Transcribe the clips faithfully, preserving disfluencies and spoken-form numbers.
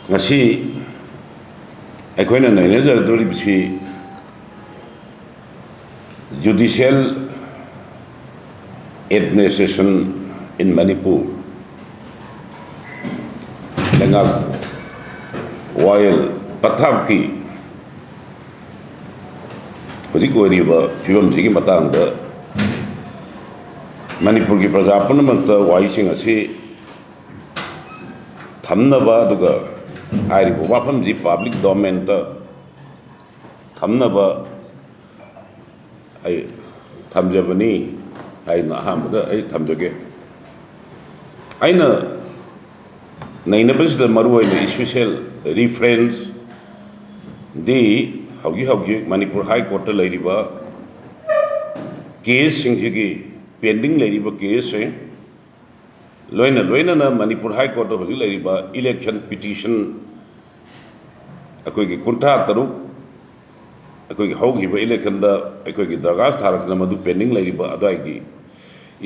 ꯉꯁꯤ ꯑꯩꯈꯣꯏꯅ ꯅꯩꯅꯖꯒꯗꯧꯔꯤꯕꯁꯤ judicial administration in Manipur, ꯂꯩꯉꯥꯛ ꯋꯥꯌꯦꯜ ꯄꯊꯥꯞꯀꯤ ꯍꯧꯖꯤꯛ ꯑꯣꯏꯔꯤꯕ ꯐꯤꯕꯝꯁꯤꯒꯤ ꯃꯇꯥꯡꯗ ꯃꯅꯤꯄꯨꯔꯒꯤ ꯄ꯭ꯔꯖꯥ ꯄꯨꯝꯅꯃꯛꯇ ꯋꯥꯍꯩꯁꯤꯡ ꯑꯁꯤ ꯊꯝꯅꯕ, ꯑꯗꯨꯒ ꯍꯥꯏꯔꯤꯕ ꯋꯥꯐꯝꯁꯤ public domainꯗ ꯊꯝꯅꯕ ꯑꯩ ꯊꯝꯖꯕꯅꯤ ꯍꯥꯏꯅ ꯑꯍꯥꯟꯕꯗ ꯑꯩ ꯊꯝꯖꯒꯦ꯫ ꯑꯩꯅ ꯅꯩꯅꯕꯁꯤꯗ ꯃꯔꯨꯑꯣꯏꯅ special referenceꯗꯤ ꯍꯧꯖꯤꯛ ꯍꯧꯖꯤꯛ ꯃꯅꯤꯄꯨꯔ High Courtꯇ ꯂꯩꯔꯤꯕ caseꯁꯤꯡꯁꯤꯒꯤ, pending ꯂꯩꯔꯤꯕ caseꯁꯤꯡ, ꯂꯣꯏꯅ ꯂꯣꯏꯅꯅ ꯃꯅꯤꯄꯨꯔ High Courtꯇ ꯍꯧꯖꯤꯛ ꯂꯩꯔꯤꯕ election petition, ꯑꯩꯈꯣꯏꯒꯤ ꯀꯨꯟꯊ꯭ꯔꯥ ꯇꯔꯨꯛ, ꯑꯩꯈꯣꯏꯒꯤ ꯍꯧꯈꯤꯕ electionꯗ ꯑꯩꯈꯣꯏꯒꯤ ꯗꯔꯈꯥꯁ ꯊꯥꯔꯛꯇꯅ ꯃꯗꯨ pending ꯂꯩꯔꯤꯕ ꯑꯗꯨꯋꯥꯏꯒꯤ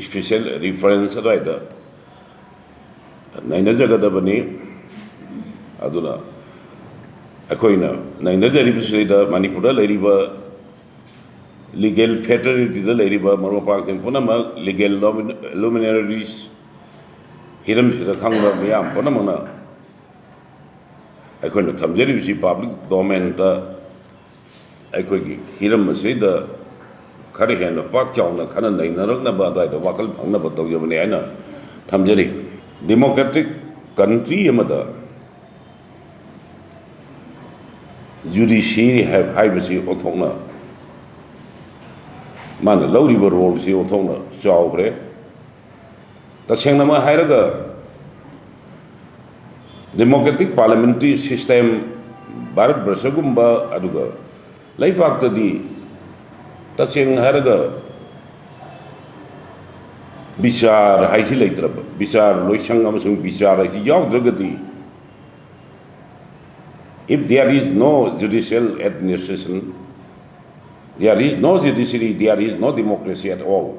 special reference ꯑꯗꯨꯋꯥꯏꯗ ꯅꯩꯅꯖꯒꯗꯕꯅꯤ꯫ ꯑꯗꯨꯅ ꯑꯩꯈꯣꯏꯅ ꯅꯩꯅꯖꯔꯤꯕꯁꯤꯗꯩꯗ ꯃꯅꯤꯄꯨꯔꯗ ꯂꯩꯔꯤꯕ legal fraternityꯗ ꯂꯩꯔꯤꯕ ꯃꯔꯨꯞ ꯃꯄꯥꯡꯁꯤꯡ ꯄꯨꯝꯅꯃꯛ, legal lumin-, luminaries, ꯍꯤꯔꯝꯁꯤꯗ ꯈꯪꯕ ꯃꯤꯌꯥꯝ ꯄꯨꯝꯅꯃꯛꯅ ꯑꯩꯈꯣꯏꯅ ꯊꯝꯖꯔꯤꯕꯁꯤ public domainꯗ ꯑꯩꯈꯣꯏꯒꯤ ꯍꯤꯔꯝ ꯑꯁꯤꯗ ꯈꯔ ꯍꯦꯟꯅ ꯄꯥꯛ ꯆꯥꯎꯅ ꯈꯔ ꯅꯩꯅꯔꯛꯅꯕ, ꯑꯗꯨꯋꯥꯏꯗ ꯋꯥꯈꯜ ꯐꯪꯅꯕ ꯇꯧꯖꯕꯅꯤ ꯍꯥꯏꯅ ꯊꯝꯖꯔꯤ꯫ Democratic country ꯑꯃꯗ judiciary ꯍꯥꯏ-, ꯍꯥꯏꯕꯁꯤ ꯑꯣꯟꯊꯣꯛꯅ, ꯃꯥꯅ ꯂꯧꯔꯤꯕ roleꯁꯤ ꯑꯣꯟꯊꯣꯛꯅ ꯆꯥꯎꯈ꯭ꯔꯦ꯫ ꯇꯁꯦꯡꯅꯃꯛ ꯍꯥꯏꯔꯒ, democratic parliamentary system ꯚꯥꯔꯠ ꯕꯔꯁꯒꯨꯝꯕ ꯑꯗꯨꯒ ꯂꯩꯕꯥꯛꯇꯗꯤ, ꯇꯁꯦꯡꯅ ꯍꯥꯏꯔꯒ, ꯕꯤꯆꯥꯔ ꯍꯥꯏꯁꯤ ꯂꯩꯇ꯭ꯔꯕ, ꯕꯤꯆꯥꯔ ꯂꯣꯏꯁꯪ ꯑꯃꯁꯨꯡ ꯕꯤꯆꯥꯔ ꯍꯥꯏꯁꯤ ꯌꯥꯎꯗ꯭ꯔꯒꯗꯤ, if there is no judicial administration, there is no judiciary, there is no democracy at all.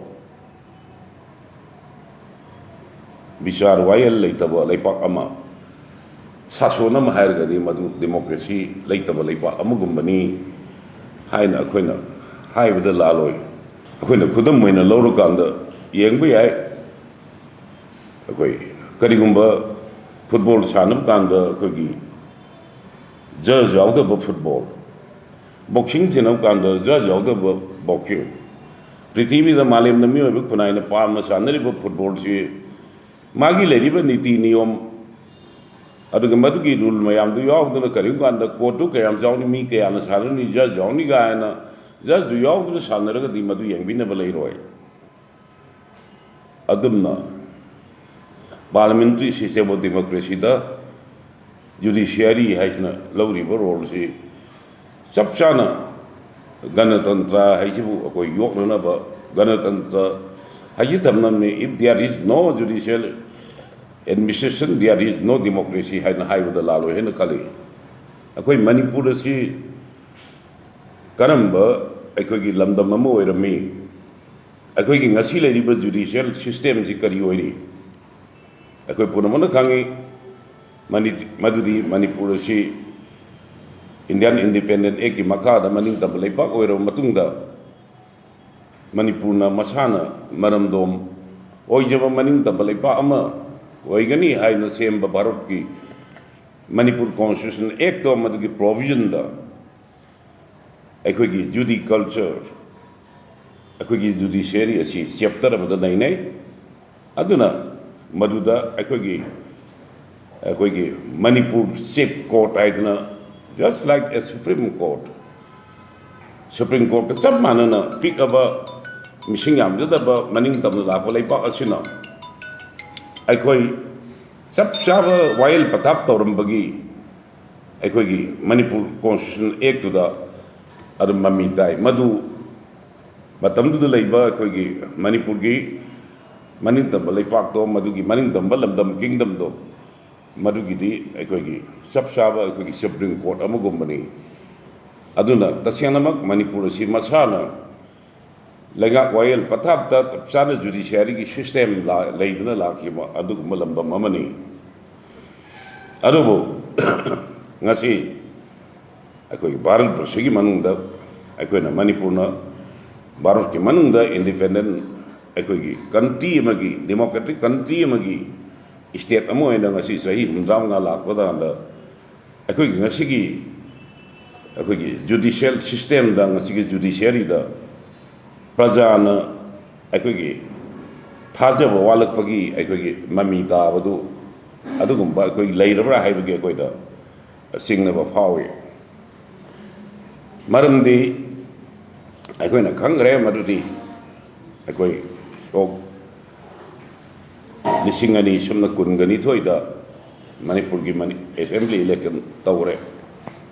ꯕꯤꯆꯥꯔ ꯋꯥꯌꯦꯜ ꯂꯩꯇꯕ ꯂꯩꯄꯥꯛ ꯑꯃ ꯁꯥꯁꯣꯟ ꯑꯃ ꯍꯥꯏꯔꯒꯗꯤ ꯃꯗꯨ ꯗꯦꯃꯣꯀ꯭ꯔꯦꯁꯤ ꯂꯩꯇꯕ ꯂꯩꯕꯥꯛ ꯑꯃꯒꯨꯝꯕꯅꯤ ꯍꯥꯏꯅ ꯑꯩꯈꯣꯏꯅ ꯍꯥꯏꯕꯗ ꯂꯥꯜꯂꯣꯏ꯫ ꯑꯩꯈꯣꯏꯅ ꯈꯨꯗꯝ ꯑꯣꯏꯅ ꯂꯧꯔꯀꯥꯟꯗ ꯌꯦꯡꯕ ꯌꯥꯏ, ꯑꯩꯈꯣꯏ ꯀꯔꯤꯒꯨꯝꯕ ꯐꯨꯠꯕꯣꯜ ꯁꯥꯟꯅꯕ ꯀꯥꯟꯗ ꯑꯩꯈꯣꯏꯒꯤ ꯖꯖ ꯌꯥꯎꯗꯕ ꯐꯨꯠꯕꯣꯜ, ꯕꯣꯛꯁꯤꯡ ꯊꯦꯡꯅꯕ ꯀꯥꯟꯗ ꯖꯖ ꯌꯥꯎꯗꯕ ꯕꯣꯛꯁꯤꯡ, ꯄ꯭ꯔꯤꯊꯤꯕꯤꯗ ꯃꯥꯂꯦꯝꯗ ꯃꯤꯑꯣꯏꯕ ꯈꯨꯟꯅꯥꯏꯅ ꯄꯥꯝꯅ ꯁꯥꯟꯅꯔꯤꯕ ꯐꯨꯠꯕꯣꯜꯁꯤ ꯃꯥꯒꯤ ꯂꯩꯔꯤꯕ ꯅꯤꯇꯤ ꯅꯤꯌꯣꯝ, ꯑꯗꯨꯒ ꯃꯗꯨꯒꯤ ꯔꯨꯜ ꯃꯌꯥꯝꯗꯨ ꯌꯥꯎꯗꯅ ꯀꯔꯤꯒꯨꯝꯕ ꯀꯥꯟꯗ ꯀꯣꯔꯠꯇꯨ ꯀꯌꯥꯝ ꯆꯥꯎꯅꯤ, ꯃꯤ ꯀꯌꯥꯅ ꯁꯥꯟꯅꯅꯤ, ꯖꯖ ꯌꯥꯎꯅꯤ ꯀꯥꯏꯅ ꯖꯖꯇꯨ ꯌꯥꯎꯗꯅ ꯁꯥꯟꯅꯔꯒꯗꯤ ꯃꯗꯨ ꯌꯦꯡꯕꯤꯅꯕ ꯂꯩꯔꯣꯏ꯫ ꯑꯗꯨꯝꯅ parliamentary system of democracyꯗ ꯖꯨꯗꯤꯁꯤꯌꯥꯔꯤ ꯍꯥꯏꯁꯤꯅ ꯂꯧꯔꯤꯕ ꯔꯣꯜꯁꯤ ꯆꯞ ꯆꯥꯅ ꯒꯅꯇꯟꯇ꯭ꯔ ꯍꯥꯏꯁꯤꯕꯨ ꯑꯩꯈꯣꯏ ꯌꯣꯛꯅꯅꯕ ꯒꯅꯇꯟꯇ꯭ꯔ ꯍꯥꯏꯁꯤ ꯊꯝꯅꯕꯅꯤ꯫ If there is no judicial administration, there is no democracy ꯍꯥꯏꯅ ꯍꯥꯏꯕꯗ ꯂꯥꯜꯂꯣꯏ ꯍꯥꯏꯅ ꯈꯜꯂꯤ꯫ ꯑꯩꯈꯣꯏ ꯃꯅꯤꯄꯨꯔ ꯑꯁꯤ ꯀꯔꯝꯕ ꯑꯩꯈꯣꯏꯒꯤ ꯂꯝꯗꯝ ꯑꯃ ꯑꯣꯏꯔꯝꯃꯤ? ꯑꯩꯈꯣꯏꯒꯤ ꯉꯁꯤ ꯂꯩꯔꯤꯕ ꯖꯨꯗꯤꯁꯤꯌꯦꯜ ꯁꯤꯁꯇꯦꯝꯁꯤ ꯀꯔꯤ ꯑꯣꯏꯔꯤ? ꯑꯩꯈꯣꯏ ꯄꯨꯝꯅꯃꯛꯅ ꯈꯪꯉꯤ, ꯃꯅꯤ-, ꯃꯗꯨꯗꯤ ꯃꯅꯤꯄꯨꯔ ꯑꯁꯤ Indian Independent Actꯀꯤ ꯃꯈꯥꯗ ꯃꯅꯤꯡꯇꯝꯕ ꯂꯩꯕꯥꯛ ꯑꯣꯏꯔꯕ ꯃꯇꯨꯡꯗ, ꯃꯅꯤꯄꯨꯔꯅ ꯃꯁꯥꯅ ꯃꯔꯝꯗꯣꯝ ꯑꯣꯏꯖꯕ ꯃꯅꯤꯡꯇꯝꯕ ꯂꯩꯕꯥꯛ ꯑꯃ ꯑꯣꯏꯒꯅꯤ ꯍꯥꯏꯅ ꯁꯦꯝꯕ ꯚꯥꯔꯠꯀꯤ ꯃꯅꯤꯄꯨꯔ Constitution Actꯇꯣ, ꯃꯗꯨꯒꯤ provisionꯗ ꯑꯩꯈꯣꯏꯒꯤ ꯖꯨꯗꯤꯀꯜꯆꯔ, ꯑꯩꯈꯣꯏꯒꯤ ꯖꯨꯗꯤꯁꯤꯌꯔꯤ ꯑꯁꯤ ꯆꯦꯞꯇꯔ ꯑꯃꯗ ꯅꯩꯅꯩ꯫ ꯑꯗꯨꯅ ꯃꯗꯨꯗ ꯑꯩꯈꯣꯏꯒꯤ, ꯑꯩꯈꯣꯏꯒꯤ ꯃꯅꯤꯄꯨꯔ ꯆꯤꯐ ꯀꯣꯔꯠ ꯍꯥꯏꯗꯅ, just like a Supreme Court, Supreme Courtꯀ ꯆꯞ ꯃꯥꯟꯅꯅ ꯄꯤꯛꯑꯕ, ꯃꯤꯁꯤꯡ ꯌꯥꯝꯖꯗꯕ, ꯃꯅꯤꯡ ꯇꯝꯅ ꯂꯥꯛꯄ ꯂꯩꯕꯥꯛ ꯑꯁꯤꯅ ꯑꯩꯈꯣꯏ ꯆꯞ ꯆꯥꯕ ꯋꯥꯌꯦꯜ ꯄꯊꯥꯞ ꯇꯧꯔꯝꯕꯒꯤ ꯑꯩꯈꯣꯏꯒꯤ ꯃꯅꯤꯄꯨꯔ Constitution Actꯇꯨꯗ ꯑꯗꯨꯝ ꯃꯃꯤ ꯇꯥꯏ꯫ ꯃꯗꯨ ꯃꯇꯝꯗꯨꯗ ꯂꯩꯕ ꯑꯩꯈꯣꯏꯒꯤ ꯃꯅꯤꯄꯨꯔꯒꯤ ꯃꯅꯤꯡꯇꯝꯕ ꯂꯩꯄꯥꯛꯇꯣ, ꯃꯗꯨꯒꯤ ꯃꯅꯤꯡꯇꯝꯕ ꯂꯝꯗꯝ, kingdomꯗꯣ, ꯃꯗꯨꯒꯤꯗꯤ ꯑꯩꯈꯣꯏꯒꯤ ꯆꯞ ꯆꯥꯕ ꯑꯩꯈꯣꯏꯒꯤ Supreme Court ꯑꯃꯒꯨꯝꯕꯅꯤ꯫ ꯑꯗꯨꯅ ꯇꯁꯦꯡꯅꯃꯛ ꯃꯅꯤꯄꯨꯔ ꯑꯁꯤ ꯃꯁꯥꯅ ꯂꯩꯉꯥꯛ ꯋꯥꯌꯦꯜ ꯄꯊꯥꯞꯇ ꯆꯞ ꯆꯥꯅ ꯖꯨꯗꯤꯁꯤꯌꯥꯔꯤꯒꯤ ꯁꯤꯁꯇꯦꯝ ꯂꯥ-, ꯂꯩꯗꯨꯅ ꯂꯥꯛꯈꯤꯕ ꯑꯗꯨꯒꯨꯝꯕ ꯂꯝꯗꯝ ꯑꯃꯅꯤ꯫ ꯑꯗꯨꯕꯨ ꯉꯁꯤ ꯑꯩꯈꯣꯏ ꯚꯥꯔꯠꯄꯨꯔꯁꯤꯒꯤ ꯃꯅꯨꯡꯗ, ꯑꯩꯈꯣꯏꯅ ꯃꯅꯤꯄꯨꯔꯅ ꯚꯥꯔꯠꯀꯤ ꯃꯅꯨꯡꯗ ꯏꯟꯗꯤꯄꯦꯟꯗꯦꯟ, ꯑꯩꯈꯣꯏꯒꯤ ꯀꯟꯇ꯭ꯔꯤ ꯑꯃꯒꯤ, ꯗꯦꯃꯣꯀ꯭ꯔꯦꯇꯤꯛ ꯀꯟꯇ꯭ꯔꯤ ꯑꯃꯒꯤ ꯁ꯭ꯇꯦꯠ ꯑꯃ ꯑꯣꯏꯅ ꯉꯁꯤ ꯆꯍꯤ ꯍꯨꯝꯗ꯭ꯔꯥ ꯃꯉꯥ ꯂꯥꯛꯄ ꯀꯥꯟꯗ, ꯑꯩꯈꯣꯏꯒꯤ ꯉꯁꯤꯒꯤ ꯑꯩꯈꯣꯏꯒꯤ ꯖꯨꯗꯤꯁꯤꯌꯦꯜ ꯁꯤꯁꯇꯦꯝꯗ, ꯉꯁꯤꯒꯤ ꯖꯨꯗꯤꯁꯤꯌꯔꯤꯗ ꯄ꯭ꯔꯖꯥꯅ ꯑꯩꯈꯣꯏꯒꯤ ꯊꯥꯖꯕ ꯋꯥꯠꯂꯛꯄꯒꯤ ꯑꯩꯈꯣꯏꯒꯤ ꯃꯃꯤ ꯇꯥꯕꯗꯨ, ꯑꯗꯨꯒꯨꯝꯕ ꯑꯩꯈꯣꯏ ꯂꯩꯔꯕ꯭ꯔꯥ ꯍꯥꯏꯕꯒꯤ ꯑꯩꯈꯣꯏꯗ ꯆꯤꯡꯅꯕ ꯐꯥꯎꯏ꯫ ꯃꯔꯝꯗꯤ ꯑꯩꯈꯣꯏꯅ ꯈꯪꯈ꯭ꯔꯦ ꯃꯗꯨꯗꯤ ꯑꯩꯈꯣꯏ ꯁꯣꯛ ꯂꯤꯁꯤꯡ ꯑꯅꯤ ꯁꯨꯞꯅ ꯀꯨꯟꯒ ꯅꯤꯊꯣꯏꯗ ꯃꯅꯤꯄꯨꯔꯒꯤ ꯃꯅꯤ-, ꯑꯦꯁꯦꯝꯕ꯭ꯂꯤ ꯏꯂꯦꯛꯁꯟ ꯇꯧꯔꯦ꯫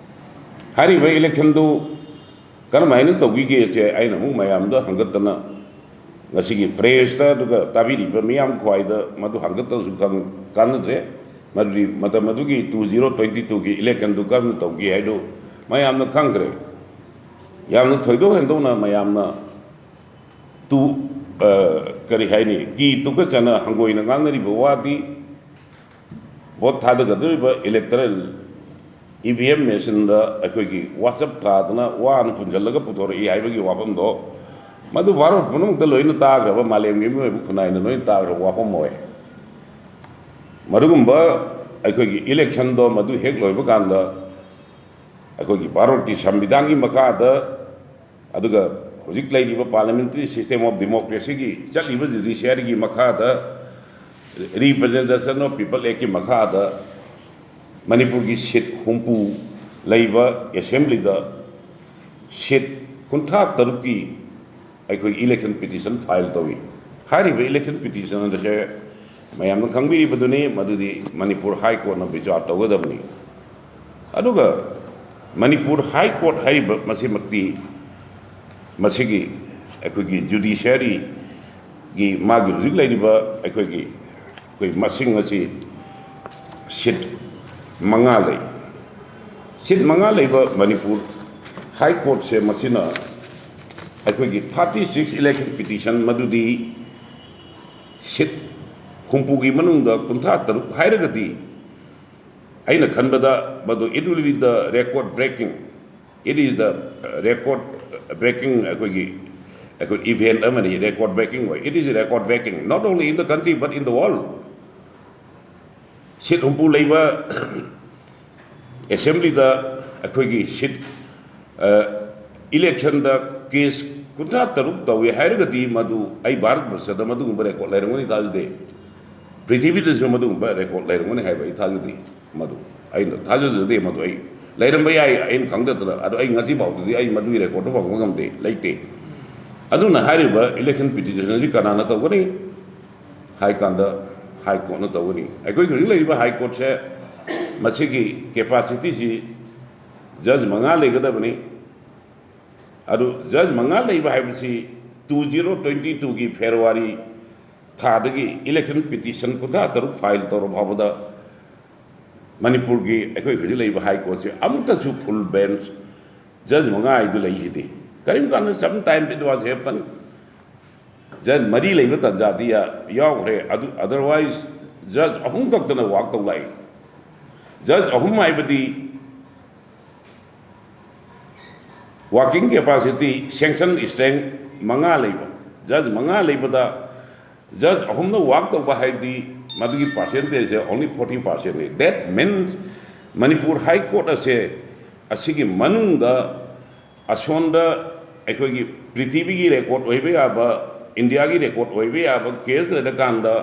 ꯍꯥꯏꯔꯤꯕ ꯏꯂꯦꯛꯁꯟꯗꯨ ꯀꯔꯝꯍꯥꯏꯅ ꯇꯧꯈꯤꯒꯦꯁꯦ ꯑꯩꯅ ꯑꯃꯨꯛ ꯃꯌꯥꯝꯗ ꯍꯪꯒꯠꯇꯅ, ꯉꯁꯤꯒꯤ ꯄ꯭ꯔꯦꯁꯇ ꯑꯗꯨꯒ ꯇꯥꯕꯤꯔꯤꯕ ꯃꯤꯌꯥꯝ ꯈ꯭ꯋꯥꯏꯗ ꯃꯗꯨ ꯍꯪꯒꯠꯇꯅꯁꯨ ꯈꯪ-, ꯀꯥꯟꯅꯗ꯭ꯔꯦ꯫ ꯃꯗꯨꯗꯤ ꯃꯇꯝ ꯑꯗꯨꯒꯤ two zero twenty twoꯒꯤ ꯏꯂꯦꯛꯁꯟꯗꯨ ꯀꯔꯝꯅ ꯇꯧꯈꯤ ꯍꯥꯏꯗꯨ ꯃꯌꯥꯝꯅ ꯈꯪꯈ꯭ꯔꯦ꯫ ꯌꯥꯝꯅ ꯊꯣꯏꯗꯣꯛ ꯍꯦꯟꯗꯣꯛꯅ ꯃꯌꯥꯝꯅ ꯇꯨ, ꯑ, ꯀꯔꯤ ꯍꯥꯏꯅꯤ, ꯀꯤ ꯇꯨꯀꯠꯆꯅ ꯍꯪꯒꯣꯏꯅ ꯉꯥꯡꯅꯔꯤꯕ ꯋꯥꯗꯤ, ꯚꯣꯠ ꯊꯥꯗꯒꯗꯧꯔꯤꯕ ꯏꯂꯦꯛꯇꯔꯦꯜ ꯏ ꯚꯤ ꯑꯦꯝ ꯃꯦꯆꯤꯟꯗ ꯑꯩꯈꯣꯏꯒꯤ ꯋꯥꯆꯞ ꯊꯥꯗꯅ ꯋꯥꯅ ꯄꯨꯟꯁꯤꯜꯂꯒ ꯄꯨꯊꯣꯔꯛꯏ ꯍꯥꯏꯕꯒꯤ ꯋꯥꯐꯝꯗꯣ, ꯃꯗꯨ ꯚꯥꯔꯠ ꯄꯨꯝꯅꯃꯛꯇ ꯂꯣꯏꯅ ꯇꯥꯈ꯭ꯔꯕ, ꯃꯥꯂꯦꯝꯒꯤ ꯃꯤꯑꯣꯏꯕ ꯈꯨꯟꯅꯥꯏꯅ ꯂꯣꯏꯅ ꯇꯥꯈ꯭ꯔꯕ ꯋꯥꯐꯝ ꯑꯣꯏ꯫ ꯃꯗꯨꯒꯨꯝꯕ ꯑꯩꯈꯣꯏꯒꯤ ꯏꯂꯦꯛꯁꯟꯗꯣ ꯃꯗꯨ ꯍꯦꯛ ꯂꯣꯏꯕ ꯀꯥꯟꯗ, ꯑꯩꯈꯣꯏꯒꯤ ꯚꯥꯔꯠꯀꯤ ꯁꯪꯕꯤꯙꯥꯟꯒꯤ ꯃꯈꯥꯗ, ꯑꯗꯨꯒ ꯍꯧꯖꯤꯛ ꯂꯩꯔꯤꯕ parliamentary system of democracyꯒꯤ ꯆꯠꯂꯤꯕ ꯖꯨꯗꯤꯁꯤꯌꯥꯔꯤꯒꯤ ꯃꯈꯥꯗ, Representation of People Actꯀꯤ ꯃꯈꯥꯗ ꯃꯅꯤꯄꯨꯔꯒꯤ ꯁꯤꯠ ꯍꯨꯝꯐꯨ ꯂꯩꯕ ꯑꯦꯁꯦꯝꯕ꯭ꯂꯤꯗ ꯁꯤꯠ ꯀꯨꯟꯊ꯭ꯔꯥ ꯇꯔꯨꯛꯀꯤ ꯑꯩꯈꯣꯏ ꯏꯂꯦꯛꯁꯟ ꯄꯤꯇꯤꯁꯟ ꯐꯥꯏꯜ ꯇꯧꯏ꯫ ꯍꯥꯏꯔꯤꯕ ꯏꯂꯦꯛꯁꯟ ꯄꯤꯇꯤꯁꯟ ꯑꯁꯦ ꯃꯌꯥꯝꯅ ꯈꯪꯕꯤꯔꯤꯕꯗꯨꯅꯤ, ꯃꯗꯨꯗꯤ ꯃꯅꯤꯄꯨꯔ ꯍꯥꯏ ꯀꯣꯔꯠꯅ ꯕꯤꯆꯥꯔ ꯇꯧꯒꯗꯕꯅꯤ꯫ ꯑꯗꯨꯒ ꯃꯅꯤꯄꯨꯔ ꯍꯥꯏ ꯀꯣꯔꯠ ꯍꯥꯏꯔꯤꯕ ꯃꯁꯤꯃꯛꯇꯤ, ꯃꯁꯤꯒꯤ ꯑꯩꯈꯣꯏꯒꯤ ꯖꯨꯗꯤꯁꯤꯌꯥꯔꯤꯒꯤ ꯃꯥꯒꯤ ꯍꯧꯖꯤꯛ ꯂꯩꯔꯤꯕ ꯑꯩꯈꯣꯏꯒꯤ, ꯑꯩꯈꯣꯏ ꯃꯁꯤꯡ ꯑꯁꯤ ꯁꯤꯠ ꯃꯉꯥ ꯂꯩ꯫ ꯁꯤꯠ ꯃꯉꯥ ꯂꯩꯕ ꯃꯅꯤꯄꯨꯔ ꯍꯥꯏ ꯀꯣꯔꯠꯁꯦ ꯃꯁꯤꯅ ꯑꯩꯈꯣꯏꯒꯤ thirty six election petition, ꯃꯗꯨꯗꯤ ꯁꯤꯠ ꯍꯨꯝꯐꯨꯒꯤ ꯃꯅꯨꯡꯗ ꯀꯨꯟꯊ꯭ꯔꯥ ꯇꯔꯨꯛ ꯍꯥꯏꯔꯒꯗꯤ ꯑꯩꯅ ꯈꯟꯕꯗ ꯃꯗꯨ it will be the record breaking, it is the record breaking ꯑꯩꯈꯣꯏꯒꯤ ꯑꯩꯈꯣꯏ ꯏꯚꯦꯟ ꯑꯃꯅꯤ꯫ Record breaking ꯑꯣꯏ, it is record breaking not only in the country but in the world꯫ ꯁꯤꯠ ꯍꯨꯝꯐꯨ ꯂꯩꯕ ꯑꯦꯁꯦꯝꯕ꯭ꯂꯤꯗ ꯑꯩꯈꯣꯏꯒꯤ ꯁꯤꯠ ꯏꯂꯦꯛꯁꯟꯗ ꯀꯦꯁ ꯀꯨꯟꯊ꯭ꯔꯥ ꯇꯔꯨꯛ ꯇꯧꯏ ꯍꯥꯏꯔꯒꯗꯤ ꯃꯗꯨ ꯑꯩ ꯚꯥꯔꯠ ꯕꯔꯁꯗ ꯃꯗꯨꯒꯨꯝꯕ ꯔꯦꯀꯣꯔꯠ ꯂꯩꯔꯝꯒꯅꯤ ꯊꯥꯖꯗꯦ꯫ ꯄ꯭ꯔꯤꯊꯤꯕꯤꯗꯁꯨ ꯃꯗꯨꯒꯨꯝꯕ ꯔꯦꯀꯣꯔꯠ ꯂꯩꯔꯝꯒꯅꯤ ꯍꯥꯏꯕ ꯑꯩ ꯊꯥꯖꯗꯦ꯫ ꯃꯗꯨ ꯑꯩꯅ ꯊꯥꯖꯖꯗꯦ꯫ ꯃꯗꯨ ꯑꯩ ꯂꯩꯔꯝꯕ ꯌꯥꯏ, ꯑꯩꯅ ꯈꯪꯗꯗꯅ꯫ ꯑꯗꯣ ꯑꯩ ꯉꯁꯤ ꯐꯥꯎꯗꯗꯤ ꯑꯩ ꯃꯗꯨꯒꯤ ꯔꯦꯀꯣꯔꯠꯇꯨ ꯐꯪꯕ ꯉꯝꯗꯦ, ꯂꯩꯇꯦ꯫ ꯑꯗꯨꯅ ꯍꯥꯏꯔꯤꯕ ꯏꯂꯦꯛꯁꯟ ꯄꯤꯇꯤꯁꯟꯁꯤ ꯀꯅꯥꯅ ꯇꯧꯒꯅꯤ ꯍꯥꯏ ꯀꯥꯟꯗ ꯍꯥꯏ ꯀꯣꯔꯠꯅ ꯇꯧꯒꯅꯤ꯫ ꯑꯩꯈꯣꯏꯒꯤ ꯍꯧꯖꯤꯛ ꯂꯩꯔꯤꯕ ꯍꯥꯏ ꯀꯣꯔꯠꯁꯦ ꯃꯁꯤꯒꯤ ꯀꯦꯄꯥꯁꯤꯇꯤꯁꯤ ꯖꯖ ꯃꯉꯥ ꯂꯩꯒꯗꯕꯅꯤ꯫ ꯑꯗꯨ ꯖꯖ ꯃꯉꯥ ꯂꯩꯕ ꯍꯥꯏꯕꯁꯤ two zero twenty twoꯒꯤ ꯐꯦꯕ꯭ꯔꯨꯋꯥꯔꯤ ꯊꯥꯗꯒꯤ ꯏꯂꯦꯛꯁꯟ ꯄꯤꯇꯤꯁꯟ ꯀꯨꯟꯊ꯭ꯔꯥ ꯇꯔꯨꯛ ꯐꯥꯏꯜ ꯇꯧꯔ ꯐꯥꯎꯕꯗ ꯃꯅꯤꯄꯨꯔꯒꯤ ꯑꯩꯈꯣꯏ ꯍꯧꯖꯤꯛ ꯂꯩꯔꯤꯕ ꯍꯥꯏ ꯀꯣꯔꯠꯁꯦ ꯑꯃꯨꯛꯇꯁꯨ ꯐꯨꯜ ꯕꯦꯟꯁ ꯖꯖ ꯃꯉꯥ ꯍꯥꯏꯗꯨ ꯂꯩꯈꯤꯗꯦ꯫ ꯀꯔꯤꯒꯨꯝꯕ ꯀꯥꯟꯗ sometime it was happen, ꯖꯖ ꯃꯔꯤ ꯂꯩꯕ ꯇꯥꯟꯖꯥꯗꯤ ꯌꯥꯎꯈ꯭ꯔꯦ꯫ ꯑꯗꯨ otherwise ꯖꯖ ꯑꯍꯨꯝ ꯈꯛꯇꯅ ꯋꯥꯛ ꯇꯧ ꯂꯥꯛꯏ꯫ ꯖꯖ ꯑꯍꯨꯝ ꯍꯥꯏꯕꯗꯤ working capacity, sanction strength ꯃꯉꯥ ꯂꯩꯕ, ꯖꯖ ꯃꯉꯥ ꯂꯩꯕꯗ ꯖꯖ ꯑꯍꯨꯝꯅ ꯋꯥꯛ ꯇꯧꯕ ꯍꯥꯏꯕꯗꯤ ꯃꯗꯨꯒꯤ ꯄꯥꯔꯁꯦꯟꯇꯦꯖꯁꯦ only forty percentꯅꯤ꯫ That means Manipur High Court ꯑꯁꯦ ꯑꯁꯤꯒꯤ ꯃꯅꯨꯡꯗ ꯑꯁꯣꯟꯗ ꯑꯩꯈꯣꯏꯒꯤ ꯄ꯭ꯔꯤꯊꯤꯕꯤꯒꯤ ꯔꯦꯀꯣꯔꯠ ꯑꯣꯏꯕ ꯌꯥꯕ, ꯏꯟꯗꯤꯌꯥꯒꯤ ꯔꯦꯀꯣꯔꯠ ꯑꯣꯏꯕ ꯌꯥꯕ ꯀꯦꯁ ꯂꯩꯔꯀꯥꯟꯗ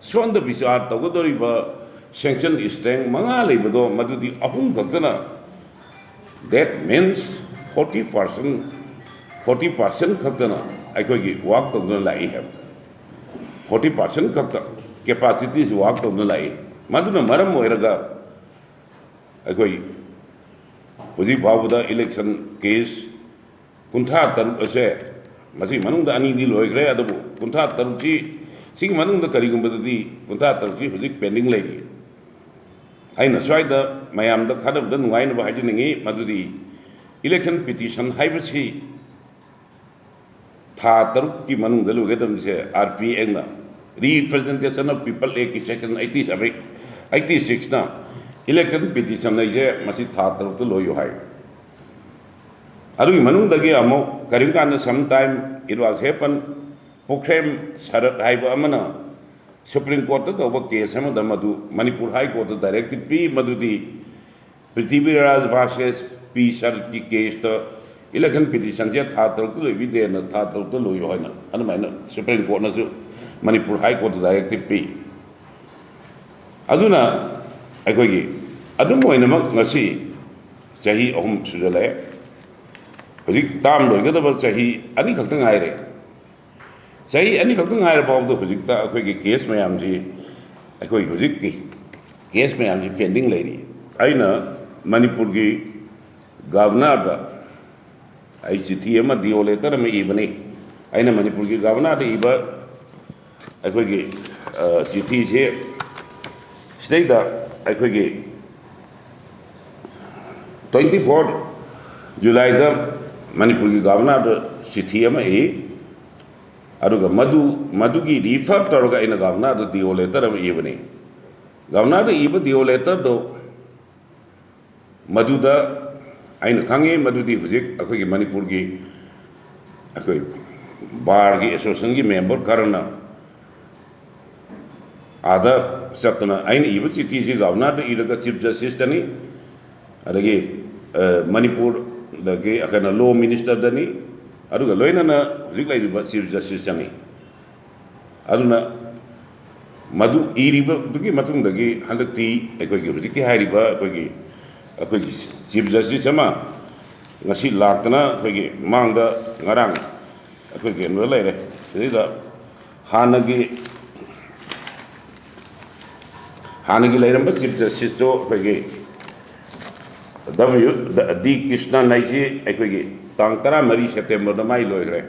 ꯁꯣꯝꯗ ꯕꯤꯆꯥꯔ ꯇꯧꯒꯗꯧꯔꯤꯕ ꯁꯦꯡꯁꯟ ꯏꯁꯇ꯭ꯔꯦꯡ ꯃꯉꯥ ꯂꯩꯕꯗꯣ ꯃꯗꯨꯗꯤ ꯑꯍꯨꯝ ꯈꯛꯇꯅ, that means forty percent, forty percent ꯈꯛꯇꯅ ꯑꯩꯈꯣꯏꯒꯤ ꯋꯥꯛ ꯇꯧꯗꯨꯅ ꯂꯥꯛꯏ ꯍꯥꯏꯕ꯫ Forty percent ꯈꯛꯇ ꯀꯦꯄꯥꯁꯤꯇꯤꯁꯤ ꯋꯥꯛ ꯇꯧꯗꯨꯅ ꯂꯥꯛꯏ꯫ ꯃꯗꯨꯅ ꯃꯔꯝ ꯑꯣꯏꯔꯒ ꯑꯩꯈꯣꯏ ꯍꯧꯖꯤꯛ ꯐꯥꯎꯕꯗ ꯏꯂꯦꯛꯁꯟ ꯀꯦꯁ ꯀꯨꯟꯊ꯭ꯔꯥ ꯇꯔꯨꯛ ꯑꯁꯦ, ꯃꯁꯤ ꯃꯅꯨꯡꯗ ꯑꯅꯤꯗꯤ ꯂꯣꯏꯈ꯭ꯔꯦ, ꯑꯗꯨꯕꯨ ꯀꯨꯟꯊ꯭ꯔꯥ ꯇꯔꯨꯛꯁꯤ, ꯁꯤꯒꯤ ꯃꯅꯨꯡꯗ ꯀꯔꯤꯒꯨꯝꯕꯗꯗꯤ ꯀꯨꯟꯊ꯭ꯔꯥ ꯇꯔꯨꯛꯁꯤ ꯍꯧꯖꯤꯛ ꯄꯦꯟꯗꯤꯡ ꯂꯩꯔꯤ꯫ ꯑꯩꯅ ꯁ꯭ꯋꯥꯏꯗ ꯃꯌꯥꯝꯗ ꯈꯟꯅꯕꯗ ꯅꯨꯡꯉꯥꯏꯅꯕ ꯍꯥꯏꯖꯅꯤꯡꯉꯤ, ꯃꯗꯨꯗꯤ ꯏꯂꯦꯛꯁꯟ ꯄꯤꯇꯤꯁꯟ ꯍꯥꯏꯕꯁꯤ ꯊꯥ ꯇꯔꯨꯛꯀꯤ ꯃꯅꯨꯡꯗ ꯂꯣꯏꯒꯗꯕꯁꯦ, RPAꯅ, Representation of People Actꯀꯤ section eighty seven, eighty sixꯅ Election petition ꯍꯥꯏꯁꯦ ꯃꯁꯤ ꯊꯥ ꯇꯔꯨꯛꯇ ꯂꯣꯏꯌꯨ ꯍꯥꯏ꯫ ꯑꯗꯨꯒꯤ ꯃꯅꯨꯡꯗꯒꯤ ꯑꯃꯨꯛ ꯀꯔꯤꯒꯨꯝꯕ ꯀꯥꯟꯗ sometime it was happen, ꯄꯨꯈ꯭ꯔꯦꯝ ꯁꯔꯠ ꯍꯥꯏꯕ ꯑꯃꯅ Supreme Courtꯇ ꯇꯧꯕ case ꯑꯃꯗ ꯃꯗꯨ ꯃꯅꯤꯄꯨꯔ High Courtꯇ directive ꯄꯤ, ꯃꯗꯨꯗꯤ ꯄ꯭ꯔꯤꯊꯤꯕꯤꯔꯥꯖ versus ꯄꯤ ꯁꯔꯠꯀꯤ caseꯇ election petitionꯁꯦ ꯊꯥ ꯇꯔꯨꯛꯇ ꯂꯣꯏꯕꯤꯗ꯭ꯔꯦꯅ ꯊꯥ ꯇꯔꯨꯛꯇ ꯂꯣꯏꯌꯨ ꯍꯥꯏꯅ ꯑꯗꯨꯃꯥꯏꯅ Supreme Courtꯅꯁꯨ ꯃꯅꯤꯄꯨꯔ High Courtꯇ directive ꯄꯤ꯫ ꯑꯗꯨꯅ ꯑꯩꯈꯣꯏꯒꯤ ꯑꯗꯨꯝ ꯑꯣꯏꯅꯃꯛ ꯉꯁꯤ ꯆꯍꯤ ꯑꯍꯨꯝ ꯁꯨꯖꯜꯂꯛꯑꯦ꯫ ꯍꯧꯖꯤꯛ term ꯂꯣꯏꯒꯗꯕ ꯆꯍꯤ ꯑꯅꯤꯈꯛꯇ ꯉꯥꯏꯔꯦ꯫ ꯆꯍꯤ ꯑꯅꯤꯈꯛꯇ ꯉꯥꯏꯔ ꯐꯥꯎꯕꯗ ꯍꯧꯖꯤꯛꯇ ꯑꯩꯈꯣꯏꯒꯤ case ꯃꯌꯥꯝꯁꯤ, ꯑꯩꯈꯣꯏ ꯍꯧꯖꯤꯛꯀꯤ case ꯃꯌꯥꯝꯁꯤ pending ꯂꯩꯔꯤ꯫ ꯑꯩꯅ ꯃꯅꯤꯄꯨꯔꯒꯤ Governorꯗ ꯑꯩ ꯆꯤꯊꯤ ꯑꯃ, D O letter ꯑꯃ ꯏꯕꯅꯤ꯫ ꯑꯩꯅ ꯃꯅꯤꯄꯨꯔꯒꯤ Governorꯗ ꯏꯕ ꯑꯩꯈꯣꯏꯒꯤ, ꯑ, ꯆꯤꯊꯤꯁꯤ ꯁꯤꯗꯩꯗ ꯑꯩꯈꯣꯏꯒꯤ twenty four Julyꯗ ꯃꯅꯤꯄꯨꯔꯒꯤ Governorꯗ ꯆꯤꯊꯤ ꯑꯃ ꯏ꯫ ꯑꯗꯨꯒ ꯃꯗꯨ, ꯃꯗꯨꯒꯤ refer ꯇꯧꯔꯒ ꯑꯩꯅ Governorꯗ D O letter ꯑꯃ ꯏꯕꯅꯤ꯫ Governorꯗ ꯏꯕ D O letterꯗꯣ ꯃꯗꯨꯗ ꯑꯩꯅ ꯈꯪꯉꯤ ꯃꯗꯨꯗꯤ ꯍꯧꯖꯤꯛ ꯑꯩꯈꯣꯏꯒꯤ ꯃꯅꯤꯄꯨꯔꯒꯤ ꯑꯩꯈꯣꯏ barꯒꯤ associationꯒꯤ member ꯈꯔꯅ ꯑꯥꯗ ꯆꯠꯇꯅ ꯑꯩꯅ ꯏꯕ ꯆꯤꯊꯤꯁꯤ Governorꯗ ꯏꯔꯒ Chief Justiceꯇꯅꯤ, ꯑꯗꯒꯤ, ꯑ, ꯃꯅꯤꯄꯨꯔꯗꯒꯤ ꯀꯩꯅꯣ Law Ministerꯗꯅꯤ, ꯑꯗꯨꯒ ꯂꯣꯏꯅꯅ ꯍꯧꯖꯤꯛ ꯂꯩꯔꯤꯕ Chief Justiceꯇꯅꯤ꯫ ꯑꯗꯨꯅ ꯃꯗꯨ ꯏꯔꯤꯕꯗꯨꯒꯤ ꯃꯇꯨꯡꯗꯒꯤ ꯍꯟꯗꯛꯇꯤ ꯑꯩꯈꯣꯏꯒꯤ ꯍꯧꯖꯤꯛꯀꯤ ꯍꯥꯏꯔꯤꯕ ꯑꯩꯈꯣꯏꯒꯤ, ꯑꯩꯈꯣꯏꯒꯤ Chief Justice ꯑꯃ ꯉꯁꯤ ꯂꯥꯛꯇꯅ ꯑꯩꯈꯣꯏꯒꯤ ꯃꯥꯡꯗ ꯉꯔꯥꯡ ꯑꯩꯈꯣꯏ ꯀꯩꯅꯣꯗ ꯂꯩꯔꯦ꯫ ꯁꯤꯗꯩꯗ ꯍꯥꯟꯅꯒꯤ, ꯍꯥꯟꯅꯒꯤ ꯂꯩꯔꯝꯕ Chief Justiceꯇꯣ ꯑꯩꯈꯣꯏꯒꯤ W D ꯀ꯭ꯔꯤꯁꯅꯟ ꯍꯥꯏꯁꯤ ꯑꯩꯈꯣꯏꯒꯤ ꯇꯥꯡ ꯇꯔꯥꯃꯔꯤ Septemberꯗ ꯃꯥꯏ ꯂꯣꯏꯈ꯭ꯔꯦ꯫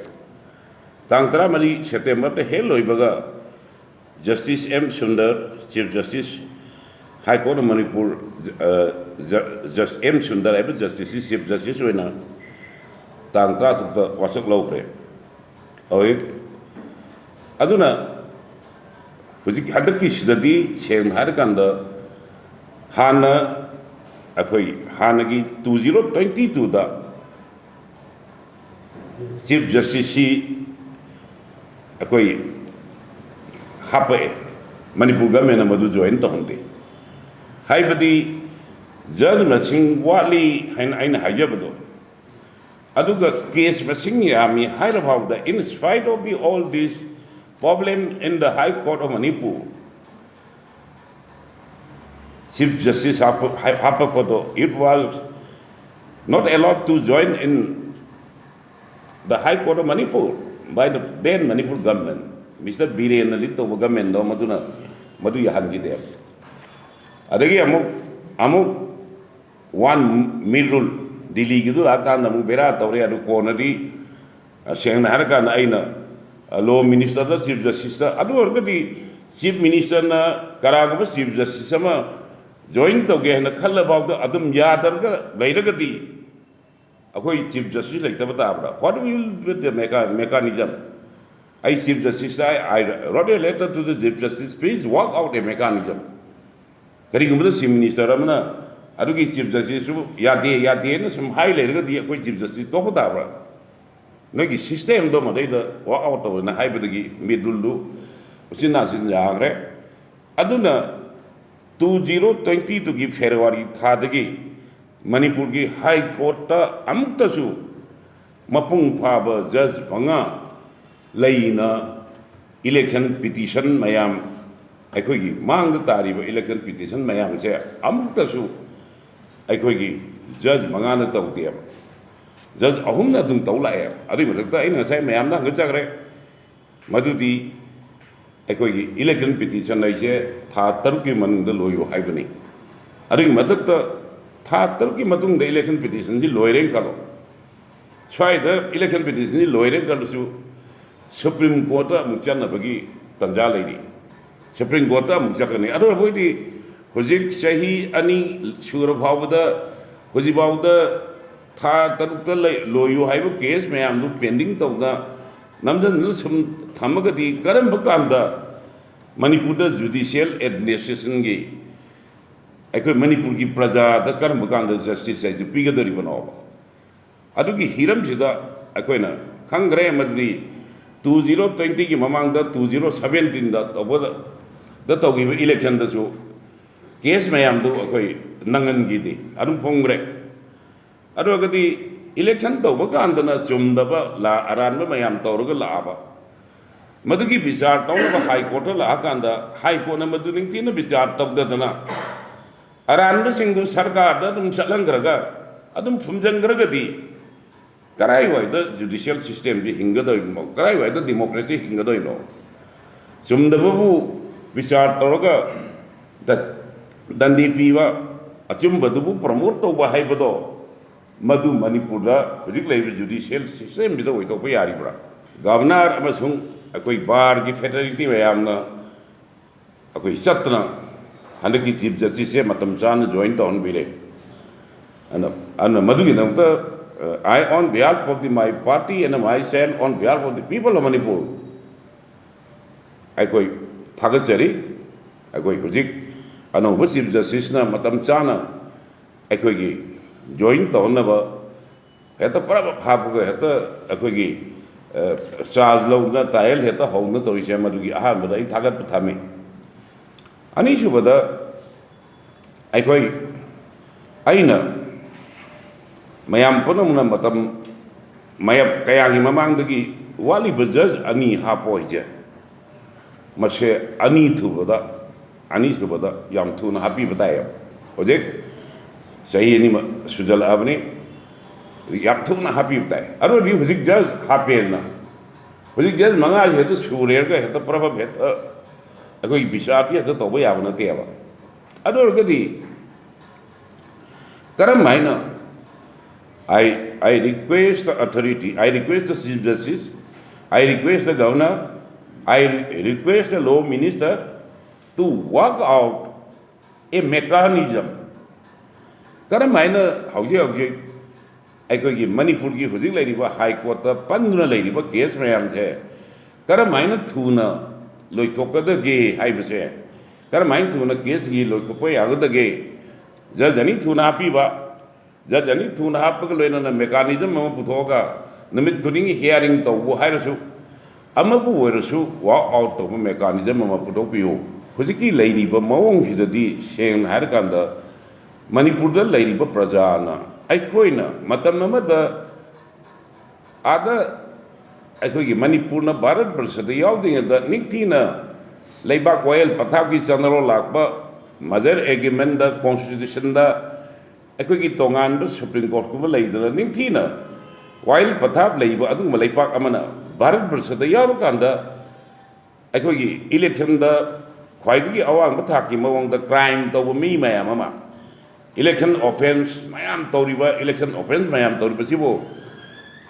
ꯇꯥꯡ ꯇꯔꯥꯃꯔꯤ Septemberꯗ ꯍꯦꯛ ꯂꯣꯏꯕꯒ Justice M Sundar, Chief Justice, High Court of Manipur, ꯑ, ꯖ-, ꯖꯁ ꯑꯦꯝ ꯁꯨꯟꯗꯔ ꯍꯥꯏꯕ Justiceꯁꯤ Chief Justice ꯑꯣꯏꯅ ꯇꯥꯡ ꯇꯔꯥꯇꯔꯨꯛꯇ ꯋꯥꯁꯛ ꯂꯧꯈ꯭ꯔꯦ꯫ ꯍꯧꯖꯤꯛ ꯑꯗꯨꯅ ꯍꯧꯖꯤꯛ ꯍꯟꯗꯛꯀꯤꯁꯤꯗꯗꯤ ꯁꯦꯡꯅ ꯍꯥꯏꯔꯀꯥꯟꯗ ꯍꯥꯟꯅ ꯑꯩꯈꯣꯏ ꯍꯥꯟꯅꯒꯤ two zero twenty twoꯗ ꯆꯤꯐ ꯖꯁꯇꯤꯁꯁꯤ ꯑꯩꯈꯣꯏ ꯍꯥꯞꯄꯛꯑꯦ, ꯃꯅꯤꯄꯨꯔ ꯒꯃꯦꯟꯅ ꯃꯗꯨ ꯖꯣꯏꯟ ꯇꯧꯍꯟꯗꯦ꯫ ꯍꯥꯏꯕꯗꯤ ꯖꯖ ꯃꯁꯤꯡ ꯋꯥꯠꯂꯤ ꯍꯥꯏꯅ ꯑꯩꯅ ꯍꯥꯏꯖꯕꯗꯣ, ꯑꯗꯨꯒ ꯀꯦꯁ ꯃꯁꯤꯡ ꯌꯥꯝꯃꯤ ꯍꯥꯏꯔ ꯐꯥꯎꯕꯗ, in spite of the all this problem in the High Court of Manipur, chief justice ꯍꯥꯞꯄꯛꯄꯗꯣ, it was not allowed to join in the High Court of Manipur by the then Manipur government, Mister Birenna lead ꯇꯧꯕ ꯒꯃꯦꯟꯗꯣ, ꯃꯗꯨꯅ ꯃꯗꯨ ꯌꯥꯍꯟꯈꯤꯗꯦꯕ꯫ ꯑꯗꯒꯤ ꯑꯃꯨꯛ ꯑꯃꯨꯛ one ꯃꯤꯠ rule, ꯗꯤꯜꯂꯤꯒꯤꯗꯨ ꯂꯥꯛꯀꯥꯟꯗ ꯑꯃꯨꯛ ꯕꯦꯔꯥ ꯇꯧꯔꯦ꯫ ꯑꯗꯨ ꯀꯣꯟꯅꯗꯤ, ꯑ, ꯁꯦꯡꯅ ꯍꯥꯏꯔꯀꯥꯟꯗ ꯑꯩꯅ, ꯑ, ꯂꯣ ꯃꯤꯅꯤꯁꯇꯔꯗ, ꯆꯤꯐ ꯖꯁꯇꯤꯁꯇ, ꯑꯗꯨ ꯑꯣꯏꯔꯒꯗꯤ ꯆꯤꯐ ꯃꯤꯅꯤꯁꯇꯔꯅ ꯀꯅꯥꯒꯨꯝꯕ ꯆꯤꯐ ꯖꯁꯇꯤꯁ ꯑꯃ ꯖꯣꯏꯟ ꯇꯧꯒꯦ ꯍꯥꯏꯅ ꯈꯜꯂꯐꯥꯎꯗ ꯑꯗꯨꯝ ꯌꯥꯗ꯭ꯔꯒ ꯂꯩꯔꯒꯗꯤ ꯑꯩꯈꯣꯏ ꯆꯤꯐ ꯖꯁꯇꯤꯁ ꯂꯩꯇꯕ ꯇꯥꯕ꯭ꯔꯥ? What will be the mecha-, mechanism? ꯑꯩ chief ꯖꯁꯇꯤꯁꯇ, I, I wrote a letter to the chief justice, please work out a mechanism. ꯀꯔꯤꯒꯨꯝꯕꯗ ꯆꯤꯐ ꯃꯤꯅꯤꯁꯇꯔ ꯑꯃꯅ ꯑꯗꯨꯒꯤ ꯆꯤꯐ ꯖꯁꯇꯤꯁꯁꯨ ꯌꯥꯗꯦ, ꯌꯥꯗꯦꯅ ꯁꯨꯝ ꯍꯥꯏ ꯂꯩꯔꯒꯗꯤ ꯑꯩꯈꯣꯏ ꯆꯤꯐ ꯖꯁꯇꯤꯁ ꯇꯣꯛꯄ ꯇꯥꯕ꯭ꯔꯥ? ꯅꯣꯏꯒꯤ ꯁꯤꯁꯇꯦꯝꯗꯣ ꯃꯗꯩꯗ ꯋꯥꯛ ꯑꯥꯎꯠ ꯇꯧꯋꯦꯅ ꯍꯥꯏꯕꯗꯒꯤ ꯃꯤꯠ ꯔꯨꯜꯗꯨ ꯎꯆꯤꯟ ꯅꯥꯆꯤꯟ ꯌꯥꯈ꯭ꯔꯦ꯫ ꯑꯗꯨꯅ two zero twenty twoꯒꯤ ꯐꯦꯕ꯭ꯔꯨꯋꯥꯔꯤ ꯊꯥꯗꯒꯤ ꯃꯅꯤꯄꯨꯔꯒꯤ ꯍꯥꯏ ꯀꯣꯔꯠꯇ ꯑꯃꯨꯛꯇꯁꯨ ꯃꯄꯨꯡ ꯐꯥꯕ ꯖꯖ ꯃꯉꯥ ꯂꯩꯅ ꯏꯂꯦꯛꯁꯟ ꯄꯤꯇꯤꯁꯟ ꯃꯌꯥꯝ, ꯑꯩꯈꯣꯏꯒꯤ ꯃꯥꯡꯗ ꯇꯥꯔꯤꯕ ꯏꯂꯦꯛꯁꯟ ꯄꯤꯇꯤꯁꯟ ꯃꯌꯥꯝꯁꯦ ꯑꯃꯨꯛꯇꯁꯨ ꯑꯩꯈꯣꯏꯒꯤ ꯖꯖ ꯃꯉꯥꯅ ꯇꯧꯗꯦꯕ꯫ ꯖꯖ ꯑꯍꯨꯝꯅ ꯑꯗꯨꯝ ꯇꯧ ꯂꯥꯛꯑꯦꯕ꯫ ꯑꯗꯨꯒꯤ ꯃꯊꯛꯇ ꯑꯩꯅ ꯉꯁꯥꯏ ꯃꯌꯥꯝꯗ ꯍꯪꯒꯠꯆꯈ꯭ꯔꯦ, ꯃꯗꯨꯗꯤ ꯑꯩꯈꯣꯏꯒꯤ ꯏꯂꯦꯛꯁꯟ ꯄꯤꯇꯤꯁꯟ ꯍꯥꯏꯁꯦ ꯊꯥ ꯇꯔꯨꯛꯀꯤ ꯃꯅꯨꯡꯗ ꯂꯣꯏꯌꯨ ꯍꯥꯏꯕꯅꯤ꯫ ꯑꯗꯨꯒꯤ ꯃꯊꯛꯇ ꯊꯥ ꯇꯔꯨꯛꯀꯤ ꯃꯇꯨꯡꯗ ꯏꯂꯦꯛꯁꯟ ꯄꯤꯇꯤꯁꯟꯁꯤ ꯂꯣꯏꯔꯦꯅ ꯈꯜꯂꯣ, ꯁ꯭ꯋꯥꯏꯗ ꯏꯂꯦꯛꯁꯟ ꯄꯤꯇꯤꯁꯟꯁꯤ ꯂꯣꯏꯔꯦꯅ ꯈꯜꯂꯁꯨ, ꯁꯨꯄ꯭ꯔꯤꯝ ꯀꯣꯔꯠꯇ ꯑꯃꯨꯛ ꯆꯠꯅꯕꯒꯤ ꯇꯥꯟꯖꯥ ꯂꯩꯔꯤ꯫ ꯁꯨꯄ꯭ꯔꯤꯝ ꯀꯣꯔꯠꯇ ꯑꯃꯨꯛ ꯆꯠꯀꯅꯤ꯫ ꯑꯗꯨ ꯑꯩꯈꯣꯏꯗꯤ ꯍꯧꯖꯤꯛ ꯆꯍꯤ ꯑꯅꯤ ꯁꯨꯔ ꯐꯥꯎꯕꯗ, ꯍꯧꯖꯤꯛꯐꯥꯎꯗ ꯊꯥ ꯇꯔꯨꯛꯇ ꯂꯩ-, ꯂꯣꯏꯌꯨ ꯍꯥꯏꯕ ꯀꯦꯁ ꯃꯌꯥꯝꯗꯨ ꯄꯦꯟꯗꯤꯡ ꯇꯧꯗꯅ ꯅꯝꯖꯟꯗꯨꯅ ꯁꯨꯝ ꯊꯝꯃꯒꯗꯤ ꯀꯔꯝꯕ ꯀꯥꯟꯗ ꯃꯅꯤꯄꯨꯔꯗ ꯖꯨꯗꯤꯁꯤꯌꯦꯜ ꯑꯦꯗꯃꯤꯅꯤꯁꯇ꯭ꯔꯦꯁꯟꯒꯤ ꯑꯩꯈꯣꯏ ꯃꯅꯤꯄꯨꯔꯒꯤ ꯄ꯭ꯔꯖꯥꯗ ꯀꯔꯝꯕ ꯀꯥꯟꯗ ꯖꯁꯇꯤꯁ ꯍꯥꯏꯁꯦ ꯄꯤꯒꯗꯧꯔꯤꯕꯅꯣꯕ? ꯑꯗꯨꯒꯤ ꯍꯤꯔꯝꯁꯤꯗ ꯑꯩꯈꯣꯏꯅ ꯈꯪꯈ꯭ꯔꯦ꯫ ꯃꯗꯨꯗꯤ ꯇꯨ ꯖꯤꯔꯣ ꯇ꯭ꯋꯦꯟꯇꯤꯒꯤ ꯃꯃꯥꯡꯗ ꯇꯨ ꯖꯤꯔꯣ ꯁꯕꯦꯟꯇꯤꯟꯗ ꯇꯧꯕꯗ ꯇꯧꯈꯤꯕ ꯏꯂꯦꯛꯁꯟꯗꯁꯨ ꯀꯦꯁ ꯃꯌꯥꯝꯗꯨ ꯑꯩꯈꯣꯏ ꯅꯪꯍꯟꯈꯤꯗꯦ, ꯑꯗꯨꯝ ꯐꯣꯡꯈ꯭ꯔꯦ꯫ ꯑꯗꯨ ꯑꯣꯏꯔꯒꯗꯤ ꯏꯂꯦꯛꯁꯟ ꯇꯧꯕ ꯀꯥꯟꯗꯅ ꯆꯨꯝꯗꯕ ꯂꯥ-, ꯑꯔꯥꯟꯕ ꯃꯌꯥꯝ ꯇꯧꯔꯒ ꯂꯥꯛꯑꯕ, ꯃꯗꯨꯒꯤ ꯕꯤꯆꯥꯔ ꯇꯧꯅꯕ ꯍꯥꯏ ꯀꯣꯔꯠꯇ ꯂꯥꯛꯑꯀꯥꯟꯗ ꯍꯥꯏ ꯀꯣꯔꯠꯅ ꯃꯗꯨ ꯅꯤꯡꯊꯤꯅ ꯕꯤꯆꯥꯔ ꯇꯧꯗꯗꯅ ꯑꯔꯥꯟꯕꯁꯤꯡꯗꯨ ꯁꯔꯀꯥꯔꯗ ꯑꯗꯨꯝ ꯆꯠꯍꯟꯈ꯭ꯔꯒ ꯑꯗꯨꯝ ꯐꯨꯝꯖꯤꯟꯈ꯭ꯔꯒꯗꯤ ꯀꯔꯥꯏꯋꯥꯏꯗ ꯖꯨꯗꯤꯁꯤꯌꯦꯜ ꯁꯤꯁꯇꯦꯝꯗꯤ ꯍꯤꯡꯒꯗꯣꯏꯅꯣ? ꯀꯔꯥꯏꯋꯥꯏꯗ ꯗꯤꯃꯣꯀ꯭ꯔꯦꯁꯤ ꯍꯤꯡꯒꯗꯣꯏꯅꯣ? ꯆꯨꯝꯗꯕꯕꯨ ꯕꯤꯆꯥꯔ ꯇꯧꯔꯒ ꯗ-, ꯗꯟꯗꯤ ꯄꯤꯕ, ꯑꯆꯨꯝꯕꯗꯨꯕꯨ ꯄ꯭ꯔꯃꯣꯠ ꯇꯧꯕ ꯍꯥꯏꯕꯗꯣ, ꯃꯗꯨ ꯃꯅꯤꯄꯨꯔꯗ ꯍꯧꯖꯤꯛ ꯂꯩꯔꯤꯕ ꯖꯨꯗꯤꯁꯤꯌꯦꯜ ꯁꯤꯁꯇꯦꯝꯁꯤꯗ ꯑꯣꯏꯊꯣꯛꯄ ꯌꯥꯔꯤꯕ꯭ꯔꯥ? ꯒꯚꯔꯅꯔ ꯑꯃꯁꯨꯡ ꯑꯩꯈꯣꯏ ꯕꯥꯔꯒꯤ ꯐꯦꯇꯔꯅꯤꯇꯤ ꯃꯌꯥꯝꯅ ꯑꯩꯈꯣꯏ ꯆꯠꯇꯅ ꯍꯟꯗꯛꯀꯤ ꯆꯤꯐ ꯖꯁꯇꯤꯁꯁꯦ ꯃꯇꯝ ꯆꯥꯅ ꯖꯣꯏꯟ ꯇꯧꯍꯟꯕꯤꯔꯦ꯫ ꯑꯗꯨꯅ, ꯑꯗꯨꯅ ꯃꯗꯨꯒꯤꯗꯃꯛꯇ, uh, I, on behalf of the, my party and myself, on behalf of the people of Manipur, ꯑꯩꯈꯣꯏ ꯊꯥꯒꯠꯆꯔꯤ꯫ ꯑꯩꯈꯣꯏ ꯍꯧꯖꯤꯛ ꯑꯅꯧꯕ ꯆꯤꯐ ꯖꯁꯇꯤꯁꯅ ꯃꯇꯝ ꯆꯥꯅ ꯑꯩꯈꯣꯏꯒꯤ ꯖꯣꯏꯟ ꯇꯧꯍꯟꯅꯕ ꯍꯦꯛꯇ ꯄꯨꯔꯥ ꯍꯥꯞꯄꯒ ꯍꯦꯛꯇ ꯑꯩꯈꯣꯏꯒꯤ, ꯑ, ꯆꯥꯔꯖ ꯂꯧꯗꯅ ꯇ꯭ꯔꯥꯏꯌꯦꯜ ꯍꯦꯛꯇ ꯍꯧꯗꯅ ꯇꯧꯔꯤꯁꯦ, ꯃꯗꯨꯒꯤ ꯑꯍꯥꯟꯕꯗ ꯑꯩ ꯊꯥꯒꯠꯄ ꯊꯝꯃꯤ꯫ ꯑꯅꯤꯁꯨꯕꯗ, ꯑꯩꯈꯣꯏ, ꯑꯩꯅ ꯃꯌꯥꯝ ꯄꯨꯝꯅꯃꯛꯅ ꯃꯇꯝ ꯃꯌꯥꯝ ꯀꯌꯥꯒꯤ ꯃꯃꯥꯡꯗꯒꯤ ꯋꯥꯠꯂꯤꯕ ꯖꯖ ꯑꯅꯤ ꯍꯥꯞꯄꯣ ꯍꯥꯏꯁꯦ, ꯃꯁꯦ ꯑꯅꯤ ꯊꯨꯕꯗ, ꯑꯅꯤꯁꯨꯕꯗ ꯌꯥꯝ ꯊꯨꯅ ꯍꯥꯞꯄꯤꯕ ꯇꯥꯏꯌꯦꯕ꯫ ꯍꯧꯖꯤꯛ ꯆꯍꯤ ꯑꯅꯤꯃꯛ ꯁꯨꯖꯜꯂꯛꯑꯕꯅꯤ, ꯌꯥꯝ ꯊꯨꯅ ꯍꯥꯞꯄꯤꯕ ꯇꯥꯏ꯫ ꯑꯗꯨ ꯑꯣꯏꯔꯗꯤ ꯍꯧꯖꯤꯛ ꯖꯖ ꯍꯥꯞꯄꯦꯗꯅ, ꯍꯧꯖꯤꯛ ꯖꯖ ꯃꯉꯥꯁꯤ ꯍꯦꯛꯇ ꯁꯨꯔꯦꯔꯒ ꯍꯦꯛꯇ ꯄ꯭ꯔꯕꯞ ꯍꯦꯛꯇ ꯑꯩꯈꯣꯏꯒꯤ ꯕꯤꯆꯥꯔꯁꯤ ꯍꯦꯛꯇ ꯇꯧꯕ ꯌꯥꯕ ꯅꯠꯇꯦꯕ꯫ ꯑꯗꯨ ꯑꯣꯏꯔꯒꯗꯤ ꯀꯔꯝ ꯍꯥꯏꯅ, I, I request the authority, I request the Chief Justice, I request the Governor, I request the Law Minister to work out a mechanism. ꯀꯔꯝ ꯍꯥꯏꯅ ꯍꯧꯖꯤꯛ ꯍꯧꯖꯤꯛ ꯑꯩꯈꯣꯏꯒꯤ ꯃꯅꯤꯄꯨꯔꯒꯤ ꯍꯧꯖꯤꯛ ꯂꯩꯔꯤꯕ ꯍꯥꯏ ꯀꯣꯔꯠꯇ ꯄꯟꯗꯨꯅ ꯂꯩꯔꯤꯕ ꯀꯦꯁ ꯃꯌꯥꯝꯁꯦ ꯀꯔꯝ ꯍꯥꯏꯅ ꯊꯨꯅ ꯂꯣꯏꯊꯣꯛꯀꯗꯒꯦ ꯍꯥꯏꯕꯁꯦ ꯀꯔꯝꯍꯥꯏꯅ ꯊꯨꯅ ꯀꯦꯁꯀꯤ ꯂꯣꯏꯊꯣꯛꯄ ꯌꯥꯒꯗꯒꯦ? ꯖꯖ ꯑꯅꯤ ꯊꯨꯅ ꯍꯥꯞꯄꯤꯕ, ꯖꯖ ꯑꯅꯤ ꯊꯨꯅ ꯍꯥꯞꯄꯒ ꯂꯣꯏꯅꯅ ꯃꯦꯀꯥꯅꯤꯖꯝ ꯑꯃ ꯄꯨꯊꯣꯛꯑꯒ ꯅꯨꯃꯤꯠ ꯈꯨꯗꯤꯡꯒꯤ ꯍꯤꯌꯥꯔꯤꯡ ꯇꯧꯕ ꯍꯥꯏꯔꯁꯨ, ꯑꯃꯕꯨ ꯑꯣꯏꯔꯁꯨ ꯋꯥꯛ ꯑꯥꯎꯠ ꯇꯧꯕ ꯃꯦꯀꯥꯅꯤꯖꯝ ꯑꯃ ꯄꯨꯊꯣꯛꯄꯤꯌꯨ꯫ ꯍꯧꯖꯤꯛꯀꯤ ꯂꯩꯔꯤꯕ ꯃꯑꯣꯡꯁꯤꯗꯗꯤ ꯁꯦꯡꯅ ꯍꯥꯏꯔꯀꯥꯟꯗ ꯃꯅꯤꯄꯨꯔꯗ ꯂꯩꯔꯤꯕ ꯄ꯭ꯔꯖꯥꯅ, ꯑꯩꯈꯣꯏꯅ ꯃꯇꯝ ꯑꯃꯗ ꯑꯥꯗ ꯑꯩꯈꯣꯏꯒꯤ ꯃꯅꯤꯄꯨꯔꯅ ꯚꯥꯔꯠ ꯕꯔꯁꯗ ꯌꯥꯎꯗ꯭ꯔꯤꯉꯩꯗ ꯅꯤꯡꯊꯤꯅ ꯂꯩꯕꯥꯛ ꯋꯥꯌꯦꯜ ꯄꯊꯥꯞꯀꯤ ꯆꯠꯅꯔꯣꯜ ꯂꯥꯛꯄ, ꯃꯗꯔ ꯑꯦꯒ꯭ꯔꯤꯃꯦꯟꯗ, ꯀꯣꯟꯁꯇꯤꯇ꯭ꯌꯨꯁꯟꯗ ꯑꯩꯈꯣꯏꯒꯤ ꯇꯣꯉꯥꯟꯕ ꯁꯨꯄ꯭ꯔꯤꯝ ꯀꯣꯔꯠꯀꯨꯝꯕ ꯂꯩꯗꯅ ꯅꯤꯡꯊꯤꯅ ꯋꯥꯌꯦꯜ ꯄꯊꯥꯞ ꯂꯩꯕ ꯑꯗꯨꯒꯨꯝꯕ ꯂꯩꯕꯥꯛ ꯑꯃꯅ ꯚꯥꯔꯠ ꯕꯔꯁꯗ ꯌꯥꯎꯔꯀꯥꯟꯗ ꯑꯩꯈꯣꯏꯒꯤ ꯏꯂꯦꯛꯁꯟꯗ ꯈ꯭ꯋꯥꯏꯗꯒꯤ ꯑꯋꯥꯡꯕ ꯊꯥꯛꯀꯤ ꯃꯑꯣꯡꯗ ꯀ꯭ꯔꯥꯏꯝ ꯇꯧꯕ ꯃꯤ ꯃꯌꯥꯝ ꯑꯃ, ꯏꯂꯦꯛꯁꯟ ꯑꯣꯐꯦꯟꯁ ꯃꯌꯥꯝ ꯇꯧꯔꯤꯕ, ꯏꯂꯦꯛꯁꯟ ꯑꯣꯐꯦꯟꯁ ꯃꯌꯥꯝ ꯇꯧꯔꯤꯕꯁꯤꯕꯨ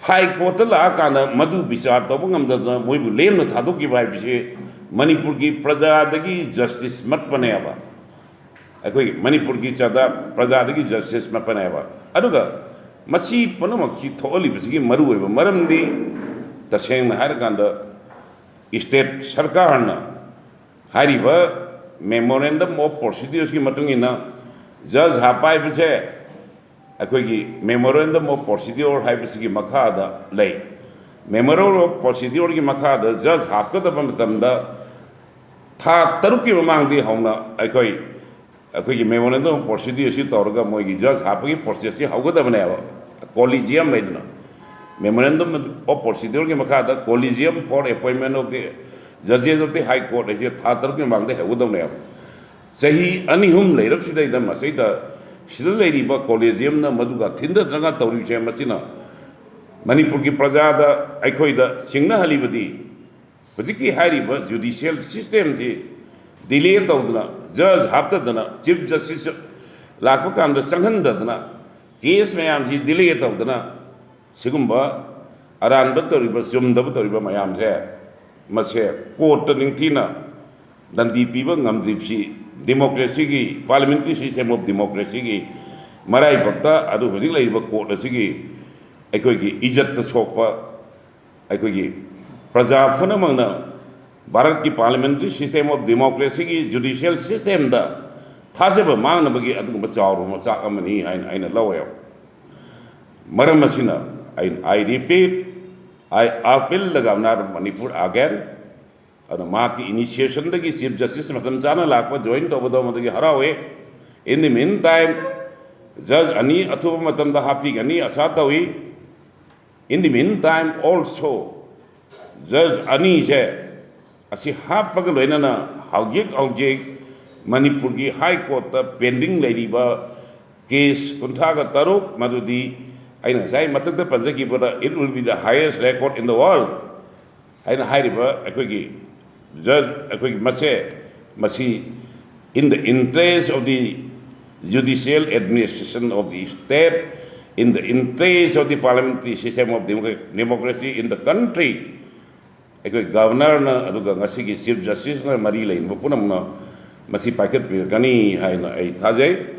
ꯍꯥꯏ ꯀꯣꯔꯠꯇ ꯂꯥꯛꯑꯀꯥꯟꯗ ꯃꯗꯨ ꯕꯤꯆꯥꯔ ꯇꯧꯕ ꯉꯝꯗꯗꯅ ꯃꯣꯏꯕꯨ ꯂꯦꯝꯅ ꯊꯥꯗꯣꯛꯈꯤꯕ ꯍꯥꯏꯕꯁꯤ ꯃꯅꯤꯄꯨꯔꯒꯤ ꯄ꯭ꯔꯖꯥꯗꯒꯤ ꯖꯁꯇꯤꯁ ꯃꯠꯄꯅꯦꯕ꯫ ꯑꯩꯈꯣꯏ ꯃꯅꯤꯄꯨꯔꯒꯤ ꯆꯗ ꯄ꯭ꯔꯖꯥꯗꯒꯤ ꯖꯁꯇꯤꯁ ꯃꯠꯄꯅꯦꯕ꯫ ꯑꯗꯨꯒ ꯃꯁꯤ ꯄꯨꯝꯅꯃꯛꯁꯤ ꯊꯣꯛꯍꯜꯂꯤꯕꯁꯤꯒꯤ ꯃꯔꯨꯑꯣꯏꯕ ꯃꯔꯝꯗꯤ ꯇꯁꯦꯡꯅ ꯍꯥꯏꯔꯀꯥꯟꯗ ꯁ꯭ꯇꯦꯠ ꯁꯔꯀꯥꯔꯅ ꯍꯥꯏꯔꯤꯕ ꯃꯦꯃꯣꯔꯦꯟꯗꯝ ꯑꯣꯐ ꯄ꯭ꯔꯣꯁꯤꯗ꯭ꯌꯨꯔꯁꯀꯤ ꯃꯇꯨꯡ ꯏꯟꯅ ꯖꯖ ꯍꯥꯞꯄ ꯍꯥꯏꯕꯁꯦ ꯑꯩꯈꯣꯏꯒꯤ ꯃꯦꯃꯣꯔꯦꯟꯗꯝ ꯑꯣꯐ ꯄ꯭ꯔꯣꯁꯤꯗ꯭ꯌꯨꯔ ꯍꯥꯏꯕꯁꯤꯒꯤ ꯃꯈꯥꯗ ꯂꯩ꯫ ꯃꯦꯃꯣꯔꯦꯟꯗꯝ ꯑꯣꯐ ꯄ꯭ꯔꯣꯁꯤꯗ꯭ꯌꯨꯔꯒꯤ ꯃꯈꯥꯗ ꯖꯖ ꯍꯥꯞꯀꯗꯕ ꯃꯇꯝꯗ ꯊꯥ ꯇꯔꯨꯛꯀꯤ ꯃꯃꯥꯡꯗꯒꯤ ꯍꯧꯅ ꯑꯩꯈꯣꯏ ꯑꯩꯈꯣꯏꯒꯤ ꯃꯦꯃꯣꯔꯦꯟꯗꯝ ꯑꯣꯐ ꯄ꯭ꯔꯣꯁꯤꯗ꯭ꯌꯨꯔ ꯑꯁꯤ ꯇꯧꯔꯒ ꯃꯣꯏꯒꯤ ꯖꯖ ꯍꯥꯞꯄꯒꯤ ꯄ꯭ꯔꯣꯁꯦꯁꯁꯤ ꯍꯧꯒꯗꯕꯅꯦꯕ꯫ ꯀꯣꯂꯤꯖꯤꯌꯝ ꯍꯥꯏꯗꯅ ꯃꯦꯃꯣꯔꯦꯟꯗꯝ ꯑꯣꯐ ꯄ꯭ꯔꯣꯁꯤꯗ꯭ꯌꯨꯔꯒꯤ ꯃꯈꯥꯗ Collegium for Appointment of the Judges of the High Court ꯍꯥꯏꯁꯦ ꯊꯥ ꯇꯔꯨꯛꯀꯤ ꯃꯃꯥꯡꯗ ꯍꯧꯒꯗꯕꯅꯦꯕ꯫ ꯆꯍꯤ ꯑꯅꯤ ꯑꯍꯨꯝ ꯂꯩꯔꯛꯁꯤꯗꯩꯗ ꯃꯁꯤꯗ ꯁꯤꯗ ꯂꯩꯔꯤꯕ ꯀꯣꯂꯦꯖꯤꯌꯝꯅ ꯃꯗꯨꯒ ꯊꯤꯟꯊꯗꯅ ꯇꯧꯔꯤꯕꯁꯦ ꯃꯁꯤꯅ ꯃꯅꯤꯄꯨꯔꯒꯤ ꯄ꯭ꯔꯖꯥꯗ ꯑꯩꯈꯣꯏꯗ ꯆꯤꯡꯅꯍꯜꯂꯤꯕꯗꯤ ꯍꯧꯖꯤꯛꯀꯤ ꯍꯥꯏꯔꯤꯕ ꯖꯨꯗꯤꯁꯤꯌꯦꯜ ꯁꯤꯁꯇꯦꯝꯁꯤ ꯗꯤꯂꯦ ꯇꯧꯗꯅ, ꯖꯖ ꯍꯥꯞꯇꯗꯅ, ꯆꯤꯐ ꯖꯁꯇꯤꯁ ꯂꯥꯛꯄ ꯀꯥꯟꯗ ꯆꯪꯍꯟꯗꯗꯅ, ꯀꯦꯁ ꯃꯌꯥꯝꯁꯤ ꯗꯤꯂꯦ ꯇꯧꯗꯅ ꯁꯤꯒꯨꯝꯕ ꯑꯔꯥꯟꯕ ꯇꯧꯔꯤꯕ, ꯆꯨꯝꯗꯕ ꯇꯧꯔꯤꯕ ꯃꯌꯥꯝꯁꯦ ꯃꯁꯦ ꯀꯣꯔꯠꯇ ꯅꯤꯡꯊꯤꯅ ꯗꯟꯗꯤ ꯄꯤꯕ ꯉꯝꯗ꯭ꯔꯤꯕꯁꯤ ꯗꯤꯃꯣꯀ꯭ꯔꯦꯁꯤꯒꯤ, parliamentary system of democracyꯒꯤ ꯃꯔꯥꯏꯕꯛꯇ ꯑꯗꯨ ꯍꯧꯖꯤꯛ ꯂꯩꯔꯤꯕ ꯀꯣꯔꯠ ꯑꯁꯤꯒꯤ ꯑꯩꯈꯣꯏꯒꯤ ꯏꯖꯠꯇ ꯁꯣꯛꯄ, ꯑꯩꯈꯣꯏꯒꯤ ꯄ꯭ꯔꯖꯥ ꯄꯨꯝꯅꯃꯛꯅ ꯚꯥꯔꯠꯀꯤ parliamentary system of democracyꯒꯤ judicial systemꯗ ꯊꯥꯖꯕ ꯃꯥꯡꯅꯕꯒꯤ ꯑꯗꯨꯒꯨꯝꯕ ꯆꯥꯎꯔꯕ ꯃꯆꯥꯛ ꯑꯃꯅꯤ ꯍꯥꯏꯅ ꯑꯩꯅ ꯂꯧꯋꯦꯕ꯫ ꯃꯔꯝ ꯑꯁꯤꯅ, I, I repeat, I appeal the Governor of Manipur again. ꯑꯗꯨꯅ ꯃꯍꯥꯛꯀꯤ initiationꯗꯒꯤ Chief Justice ꯃꯇꯝ ꯆꯥꯅ ꯂꯥꯛꯄ, join ꯇꯧꯕꯗꯣ ꯃꯗꯨꯒꯤ ꯍꯔꯥꯎꯏ꯫ In the meantime, judge ꯑꯅꯤ ꯑꯊꯨꯕ ꯃꯇꯝꯗ ꯍꯥꯞꯄꯤꯒꯅꯤ ꯑꯁꯥ ꯇꯧꯏ꯫ In the meantime also, judge ꯑꯅꯤꯁꯦ ꯑꯁꯤ ꯍꯥꯞꯄꯒ ꯂꯣꯏꯅꯅ ꯍꯧꯖꯤꯛ ꯍꯧꯖꯤꯛ ꯃꯅꯤꯄꯨꯔꯒꯤ High Courtꯇ pending ꯂꯩꯔꯤꯕ case ꯀꯨꯟꯊ꯭ꯔꯥꯒ ꯇꯔꯨꯛ, ꯃꯗꯨꯗꯤ ꯑꯩꯅ ꯉꯁꯥꯏ ꯃꯊꯛꯇ ꯄꯟꯖꯈꯤꯕꯗ, "It will be the highest record in the world" ꯍꯥꯏꯅ ꯍꯥꯏꯔꯤꯕ ꯑꯩꯈꯣꯏꯒꯤ judge, ꯑꯩꯈꯣꯏꯒꯤ ꯃꯁꯦ, ꯃꯁꯤ in the interest of the judicial administration of the state, in the interest of the parliamentary system of democra-, democracy in the country, ꯑꯩꯈꯣꯏ governorꯅ ꯑꯗꯨꯒ ꯉꯁꯤꯒꯤ Chief Justiceꯅ ꯃꯔꯤ ꯂꯩꯅꯕ ꯄꯨꯝꯅꯃꯛꯅ ꯃꯁꯤ ꯄꯥꯏꯈꯠꯄꯤꯔꯛꯀꯅꯤ ꯍꯥꯏꯅ ꯑꯩ ꯊꯥꯖꯩ꯫